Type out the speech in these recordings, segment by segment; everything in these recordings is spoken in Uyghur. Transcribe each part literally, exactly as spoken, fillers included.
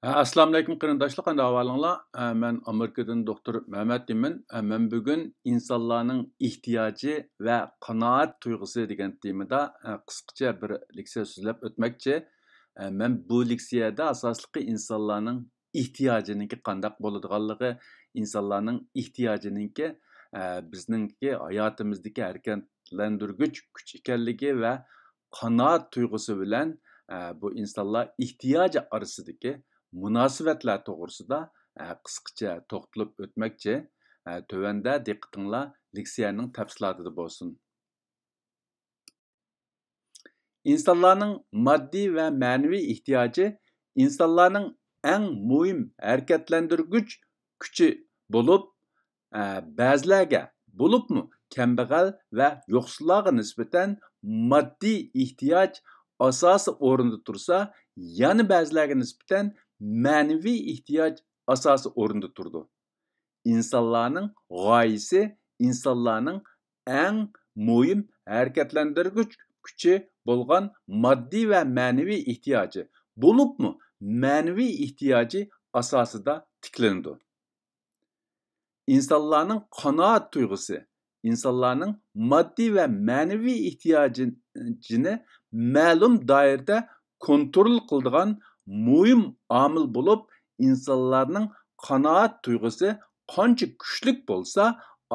ئەسسالامۇئەلەيكۇم قېرىنداشلار، قانداق ئەھۋالىڭلار؟ ئە، مەن ئامېرىكىدىن دوكتور مەمەت دېمەن. ئە، مەن بۈگۈن ئىنسانلارنىڭ ئېھتىياجى ۋە قانائەت تۇيغۇسى دېگەن تېمىدا، ئە، قىسقىچە بىر لېكسىيە سۆزلەپ ئۆتمەكچى. ئە، مەن بۇ لېكسىيەدە ئاساسلىقى ئىنسانلارنىڭ ئېھتىياجىنىڭكى قانداق بولىدىغانلىقى، ئىنسانلارنىڭ ئېھتىياجىنىڭكى، ئە، بىزنىڭكى ھاياتىمىزدىكى ھەرىكەتلەندۈرگۈچ كۈچ ئىكەنلىكى ۋە قانائەت تۇيغۇسى بىلەن، ئە، بۇ ئىنسانلار ئېھتىياجى ئارىسىدىكى مۇناسىۋەتلەر توغرىسىدا، ئە، قىسقىچە توختىلىپ ئۆتمەكچى. ئە، تۆۋەندە دىققىتىڭلار لېكسىيەنىڭ تەپسىلاتىدا بولسۇن. ئىنسانلارنىڭ ماددىي ۋە مەنىۋى ئېھتىياجى ئىنسانلارنىڭ ئەڭ مۇھىم ھەرىكەتلەندۈرگۈچ كۈچى بولۇپ، ئە، بەزىلەرگە، بولۇپمۇ كەمبەغەل ۋە يوقسۇللارغا نىسبەتەن ماددىي ئېھتىياج ئاساسىي ئورۇندا تۇرسا، يەنە بەزىلەرگە نىسبەتەن مەنىۋى ئېھتىياج ئاساسىي ئورۇندا تۇرىدۇ. ئىنسانلارنىڭ غايىسى، ئىنسانلارنىڭ ئەڭ مۇھىم ھەرىكەتلەندۈرگۈچ كۈچى بولغان ماددىي ۋە مەنىۋى ئېھتىياجى، بولۇپمۇ مەنىۋى ئېھتىياجى ئاساسىدا تىكلىنىدۇ. ئىنسانلارنىڭ قانائەت تۇيغۇسى، ئىنسانلارنىڭ ماددىي ۋە مەنىۋى ئېھتىياجىنى مەلۇم دائىرىدە كونترول قىلىدىغان مۇھىم ئامىل بولۇپ، ئىنسانلارنىڭ قانائەت تۇيغۇسى قانچە كۈچلۈك بولسا،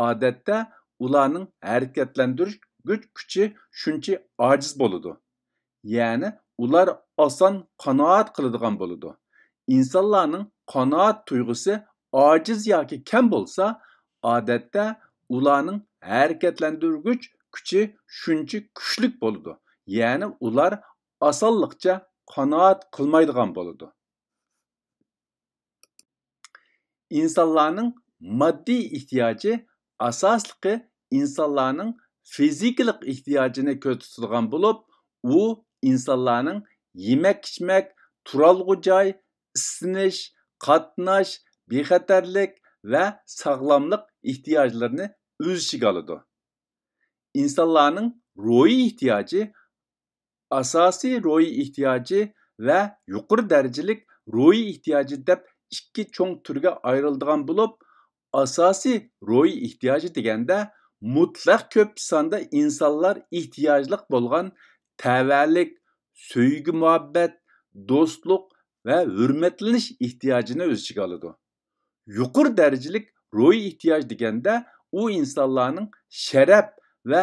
ئادەتتە ئۇلارنىڭ ھەرىكەتلەندۈرگۈچ كۈچى شۇنچە ئاجىز بولىدۇ. يەنى ئۇلار ئاسان قانائەت قىلىدىغان بولىدۇ. ئىنسانلارنىڭ قانائەت تۇيغۇسى ئاجىز ياكى كەم بولسا، ئادەتتە ئۇلارنىڭ ھەرىكەتلەندۈرگۈچ كۈچى شۇنچە كۈچلۈك بولىدۇ. يەنى ئۇلار ئاسانلىقچە قانائەت قىلمايدىغان بولىدۇ. ئىنسانلارنىڭ ماددىي ئېھتىياجى ئاساسلىقى ئىنسانلارنىڭ فىزىكىلىق ئېھتىياجىنى كۆزدە تۇتىدىغان بولۇپ، ئۇ ئىنسانلارنىڭ يېمەك-ئىچمەك، تۇرالغۇ جاي، ئىسسىنىش، قاتناش، بىخەتەرلىك ۋە ساغلاملىق ئېھتىياجلىرىنى ئۆز ئىچىگە ئالىدۇ. ئىنسانلارنىڭ روھىي ئېھتىياجى ئاساسىي روھىي ئېھتىياجى ۋە يۇقىرى دەرىجىلىك روھىي ئېھتىياجى دەپ ئىككى چوڭ تۈرگە ئايرىلىدىغان بولۇپ، ئاساسىي روھىي ئېھتىياجى دېگەندە مۇتلەق كۆپ ساندا ئىنسانلار ئېھتىياجلىق بولغان تەۋەلىك، سۆيگۈ-مۇھەببەت، دوستلۇق ۋە ھۆرمەتلىنىش ئېھتىياجىنى ئۆز ئىچىگە ئالىدۇ. يۇقىرى دەرىجىلىك روھىي ئېھتىياج دېگەندە، ئۇ ئىنسانلارنىڭ شەرەپ ۋە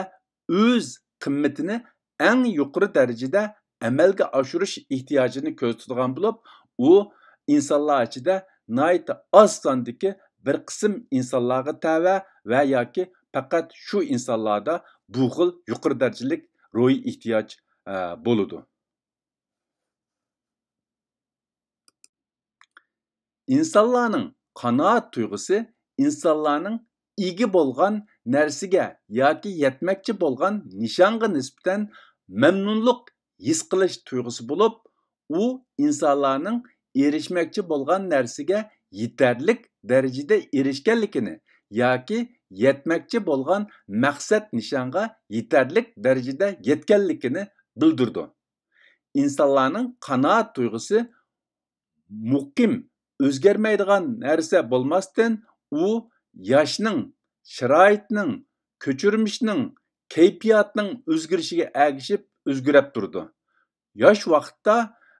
ئۆز قىممىتىنى ئەڭ يۇقىرى دەرىجىدە ئەمەلگە ئاشۇرۇش ئېھتىياجىنى كۆزىتىدىغان بولۇپ، ئۇ ئىنسانلار ئىچىدە ناھايىتى ئاز ساندىكى بىر قىسىم ئىنسانلارغا تەۋە ۋە ياكى پەقەت شۇ ئىنسانلاردا بۇ خىل يۇقىرى دەرىجىلىك روھىي ئېھتىياج، ئە، بولىدۇ. ئىنسانلارنىڭ قانائەت تۇيغۇسى ئىنسانلارنىڭ ئىگە بولغان نەرسىگە ياكى يەتمەكچى بولغان نىشانغا نىسبەتەن مەمنۇنلۇق ھېس قىلىش تۇيغۇسى بولۇپ، ئۇ ئىنسانلارنىڭ ئېرىشمەكچى بولغان نەرسىگە يېتەرلىك دەرىجىدە ئېرىشكەنلىكىنى ياكى يەتمەكچى بولغان مەقسەت نىشانغا يېتەرلىك دەرىجىدە يەتكەنلىكىنى بىلدۈرىدۇ. ئىنسانلارنىڭ قانائەت تۇيغۇسى مۇقىم، ئۆزگەرمەيدىغان نەرسە بولماستىن، ئۇ ياشنىڭ، شارائىتنىڭ، كۆچۈرمىشنىڭ، كەيپىياتنىڭ ئۆزگىرىشىگە ئەگىشىپ ئۆزگىرەپ تۇرىدۇ. ياش ۋاقىتتا،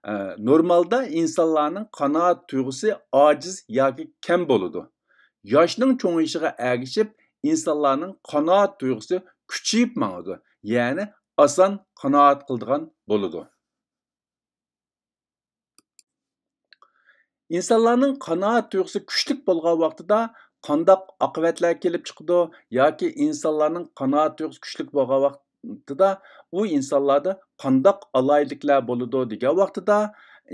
ئە، نورمالدا ئىنسانلارنىڭ قانائەت تۇيغۇسى ئاجىز ياكى كەم بولىدۇ. ياشنىڭ چوڭىيىشىغا ئەگىشىپ ئىنسانلارنىڭ قانائەت تۇيغۇسى كۈچىيىپ ماڭىدۇ، يەنى ئاسان قانائەت قىلىدىغان بولىدۇ. ئىنسانلارنىڭ قانائەت تۇيغۇسى كۈچلۈك بولغان ۋاقتىدا قانداق ئاقىۋەتلەر كېلىپ چىقىدۇ ياكى ئىنسانلارنىڭ قانائەت تۇيغۇسى كۈچلۈك بولغان ۋاقتىدا ئۇ ئىنسانلاردا قانداق ئالاھىدىلىكلەر بولىدۇ دېگەن ۋاقتىدا،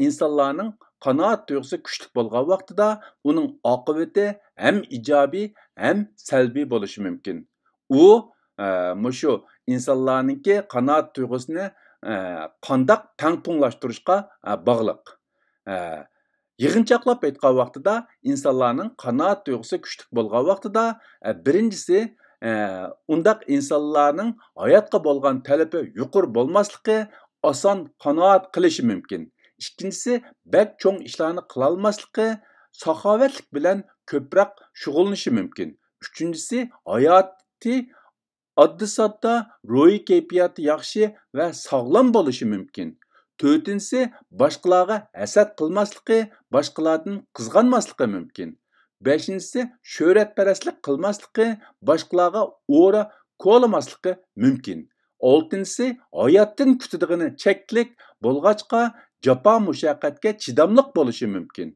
ئىنسانلارنىڭ قانائەت تۇيغۇسى كۈچلۈك بولغان ۋاقتىدا ئۇنىڭ ئاقىۋىتى ھەم ئىجابىي، ھەم سەلبىي بولۇشى مۇمكىن. ئۇ، ئە، مۇشۇ ئىنسانلارنىڭكى قانائەت تۇيغۇسىنى، ئە، قانداق تەڭپۇڭلاشتۇرۇشقا، ئە، باغلىق. ئە، يىغىنچاقلاپ ئېيتقان ۋاقتىدا، ئىنسانلارنىڭ قانائەت تۇيغۇسى كۈچلۈك بولغان ۋاقتىدا، ئە، بىرىنچىسى، ئە، ئۇنداق ئىنسانلارنىڭ ھاياتقا بولغان تەلىپى يۇقىرى بولماسلىقى، ئاسان قانائەت قىلىشى مۇمكىن. ئىككىنچىسى، بەك چوڭ ئىشلارنى قىلالماسلىقى، ساخاۋەتلىك بىلەن كۆپرەك شۇغۇللىنىشى مۇمكىن. ئۈچىنچىسى، ھاياتى ئاددىي-ساددا، روھىي كەيپىياتى ياخشى ۋە ساغلام بولۇشى مۇمكىن. تۆتىنچىسى، باشقىلارغا ھەسەت قىلماسلىقى، باشقىلاردىن قىزغانماسلىقى مۇمكىن. بەشىنچىسى، شۆھرەتپەرەسلىك قىلماسلىقى، باشقىلارغا ئورا كولىماسلىقى مۇمكىن. ئالتىنچىسى، ھاياتتىن كۈتىدىغىنى چەكلىك بولغاچقا، جاپا مۇشەققەتكە چىداملىق بولۇشى مۇمكىن.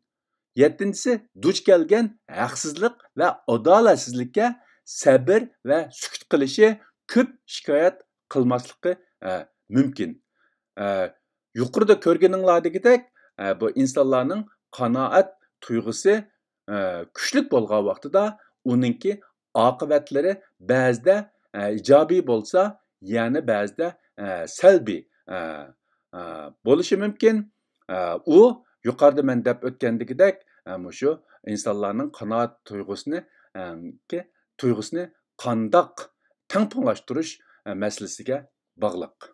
يەتتىنچىسى، دۇچ كەلگەن ھەقسىزلىق ۋە ئادالەتسىزلىككە سەبىر ۋە سۈكۈت قىلىشى، كۆپ شىكايەت قىلماسلىقى، ئە، مۇمكىن. ئە، يۇقىرىدا كۆرگىنىڭلاردىكىدەك، ئە، بۇ ئىنسانلارنىڭ قانائەت تۇيغۇسى، ئە، كۈچلۈك بولغان ۋاقتىدا ئۇنىڭكى ئاقىۋەتلىرى بەزىدە، ئە، ئىجابىي بولسا، يەنە بەزىدە، ئە، سەلبىي، ئە، ئە، بولۇشى مۇمكىن. ئە، ئۇ يۇقىرىدا مەن دەپ ئۆتكەندىكىدەك، ئە، مۇشۇ ئىنسانلارنىڭ قانائەت تۇيغۇسىنى، ئە، كى-، تۇيغۇسىنى قانداق تەڭپۇڭلاشتۇرۇش، ئە، مەسىلىسىگە باغلىق.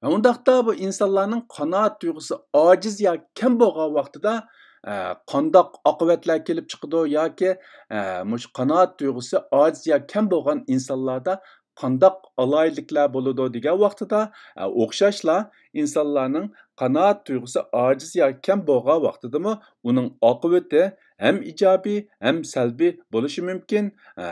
ئۇنداقتا بۇ ئىنسانلارنىڭ قانائەت تۇيغۇسى ئاجىز ياكى كەم بولغان ۋاقتىدا، ئە، قانداق ئاقىۋەتلەر كېلىپ چىقىدۇ ياكى، ئە، مۇشۇ قانائەت تۇيغۇسى ئاجىز ياكى كەم بولغان ئىنسانلاردا قانداق ئالاھىدىلىكلەر بولىدۇ دېگەن ۋاقتىدا، ئە، ئوخشاشلا ئىنسانلارنىڭ قانائەت تۇيغۇسى ئاجىز ياكى كەم بولغان ۋاقتىدىمۇ ئۇنىڭ ئاقىۋىتى ھەم ئىجابىي، ھەم سەلبىي بولۇشى مۇمكىن. ئە،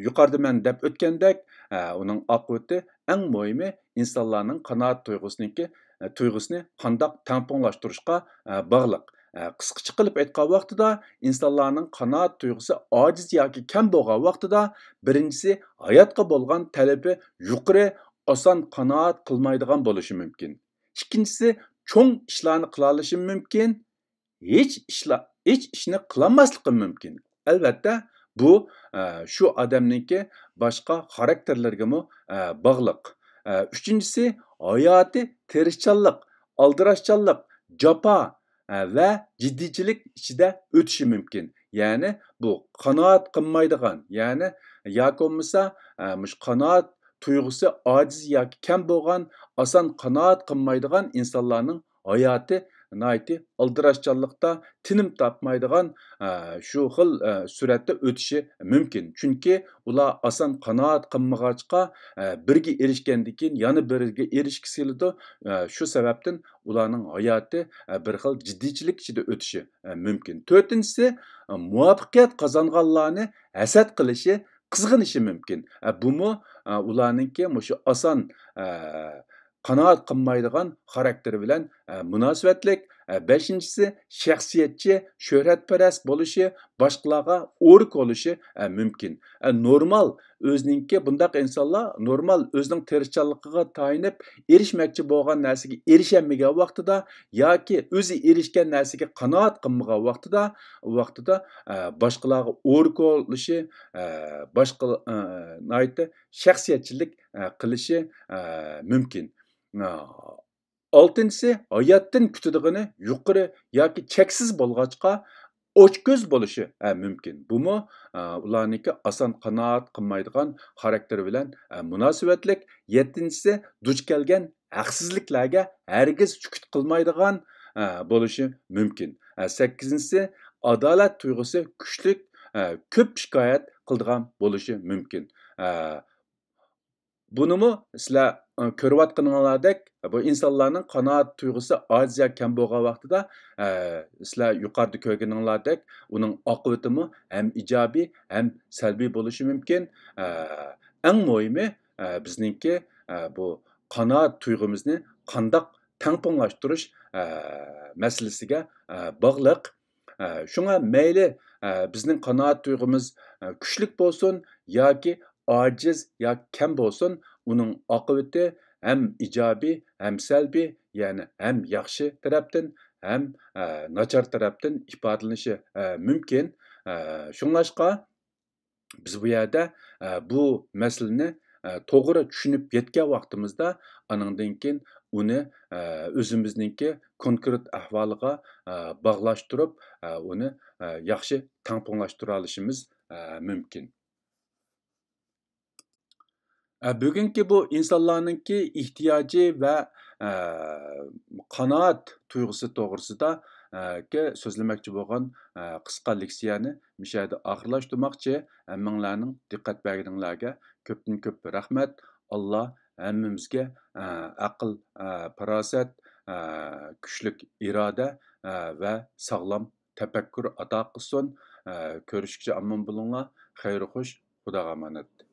يۇقىرىدا مەن دەپ ئۆتكەندەك، ئە، ئۇنىڭ ئاقىۋىتى ئەڭ مۇھىمى ئىنسانلارنىڭ قانائەت تۇيغۇسىنىڭكى، ئە، تۇيغۇسىنى قانداق تەڭپۇڭلاشتۇرۇشقا، ئە، باغلىق. ئە، قىسقىچە قىلىپ ئېيتقان ۋاقتىدا، ئىنسانلارنىڭ قانائەت تۇيغۇسى ئاجىز ياكى كەم بولغان ۋاقتىدا، بىرىنچىسى، ھاياتقا بولغان تەلىپى يۇقىرى، ئاسان قانائەت قىلمايدىغان بولۇشى مۇمكىن. ئىككىنچىسى، چوڭ ئىشلارنى قىلالىشى مۇمكىن. ھېچ ئىشلا-، ھېچ ئىشنى قىلالماسلىقى مۇمكىن. ئەلۋەتتە، بۇ، ئە، شۇ ئادەمنىڭكى باشقا خاراكتېرلىرىگىمۇ، ئە، باغلىق. ئە، ئۈچىنچىسى، ھاياتى تىرىشچانلىق، ئالدىراشچانلىق، جاپا، ئە، ۋە جىددىيچىلىك ئىچىدە ئۆتۈشى مۇمكىن. يەنى بۇ قانائەت قىلمايدىغان، يەنى ياكى بولمىسا، ئە، مۇشۇ قانائەت تۇيغۇسى ئاجىز ياكى كەم بولغان، ئاسان قانائەت قىلمايدىغان ئىنسانلارنىڭ ھاياتى ناھايىتى ئالدىراشچانلىقتا، تىنىم تاپمايدىغان، ئە، شۇ خىل، ئە، سۈرئەتتە ئۆتۈشى مۇمكىن. چۈنكى ئۇلار ئاسان قانائەت قىلمىغاچقا، ئە، بىرگە ئېرىشكەندىن كېيىن يەنە بىرگە ئېرىشكۈسى كېلىدۇ. ئە، شۇ سەۋەبتىن ئۇلارنىڭ ھاياتى، ئە، بىر خىل جىددىيچىلىك ئىچىدە ئۆتۈشى، ئە، مۇمكىن. تۆتىنچىسى، ئە، مۇۋەپپەقىيەت قازانغانلارنى ھەسەت قىلىشى، قىزغىنىشى مۇمكىن. ئە، بۇمۇ، ئە، ئۇلارنىڭكى مۇشۇ ئاسان، ئە، قانائەت قىلمايدىغان خاراكتېرى بىلەن، ئە، مۇناسىۋەتلىك. ئە، بەشىنچىسى، شەخسىيەتچى، شۆھرەتپەرەس بولۇشى، باشقىلارغا ئورا كولىشى، ئە، مۇمكىن. ئە، نورمال ئۆزىنىڭكى، بۇنداق ئىنسانلار نورمال ئۆزىنىڭ تىرىشچانلىقىغا تايىنىپ ئېرىشمەكچى بولغان نەرسىگە ئېرىشەلمىگەن ۋاقتىدا ياكى ئۆزى ئېرىشكەن نەرسىگە قانائەت قىلمىغان ۋاقتىدا، ۋاقتىدا، ئە، باشقىلارغا ئورا كولىشى، ئە، باشقا، ئە، ناھايىتى شەخسىيەتچىلىك، ئە، قىلىشى، ئە، مۇمكىن. ئە، ئالتىنچىسى، ھاياتتىن كۈتىدىغىنى يۇقىرى ياكى چەكسىز بولغاچقا، ئوچكۆز بولۇشى، ئە، مۇمكىن. بۇمۇ، ئە، ئۇلارنىڭكى ئاسان قانائەت قىلمايدىغان خاراكتېرى بىلەن، ئە، مۇناسىۋەتلىك. يەتتىنچىسى، دۇچ كەلگەن ھەقسىزلىكلەرگە ھەرگىز سۈكۈت قىلمايدىغان، ئە، بولۇشى مۇمكىن. ئە، سەككىزىنچىسى، ئادالەت تۇيغۇسى كۈچلۈك، ئە، كۆپ شىكايەت قىلىدىغان بولۇشى مۇمكىن. ئە، بۇنىمۇ سىلەر، ئە، كۆرۈۋاتقىنىڭلاردەك، بۇ ئىنسانلارنىڭ قانائەت تۇيغۇسى ئاجىز يا كەم بولغان ۋاقتىدا، ئە، سىلەر يۇقىرىدا كۆرگىنىڭلاردەك، ئۇنىڭ ئاقىۋىتىمۇ ھەم ئىجابىي، ھەم سەلبىي بولۇشى مۇمكىن. ئە، ئەڭ مۇھىمى، ئە، بىزنىڭكى، ئە، بۇ قانائەت تۇيغۇمىزنى قانداق تەڭپۇڭلاشتۇرۇش، ئە، مەسىلىسىگە، ئە، باغلىق. ئە، شۇڭا مەيلى، ئە، بىزنىڭ قانائەت تۇيغۇمىز، ئە، كۈچلۈك بولسۇن ياكى ئاجىز ياكى كەم بولسۇن، ئۇنىڭ ئاقىۋىتى ھەم ئىجابىي، ھەم سەلبىي، يەنى ھەم ياخشى تەرەپتىن، ھەم، ئە، ناچار تەرەپتىن ئىپادىلىنىشى، ئە، مۇمكىن. ئە، شۇڭلاشقا، بىز بۇ يەردە، ئە، بۇ مەسىلىنى، ئە، توغرا چۈشىنىپ يەتكەن ۋاقتىمىزدا، ئانىڭدىن كېيىن ئۇنى، ئە، ئۆزىمىزنىڭكى كونكرېت ئەھۋالىغا، ئە، باغلاشتۇرۇپ، ئە، ئۇنى، ئە، ياخشى تەڭپۇڭلاشتۇرالىشىمىز، ئە، مۇمكىن. ئە، بۈگۈنكى بۇ ئىنسانلارنىڭكى ئېھتىياجى ۋە، ئە، قانائەت تۇيغۇسى توغرىسىدا، ئە، كى سۆزلىمەكچى بولغان، ئە، قىسقا لېكسىيەنى مۇشۇ يەردە ئاخىرلاشتۇرماقچى. ھەممىڭلارنىڭ دىققەت بەرگىنىڭلارگە كۆپتىن كۆپ رەھمەت. ئاللا ھەممىمىزگە، ئە، ئەقىل، ئە، پاراسەت، ئە، كۈچلۈك ئىرادە، ئە، ۋە ساغلام تەپەككۇر ئاتا قىلسۇن. ئە، كۆرۈشكىچە ئامان بولۇڭلار. خەير خوش، خۇداغا ئامانەت.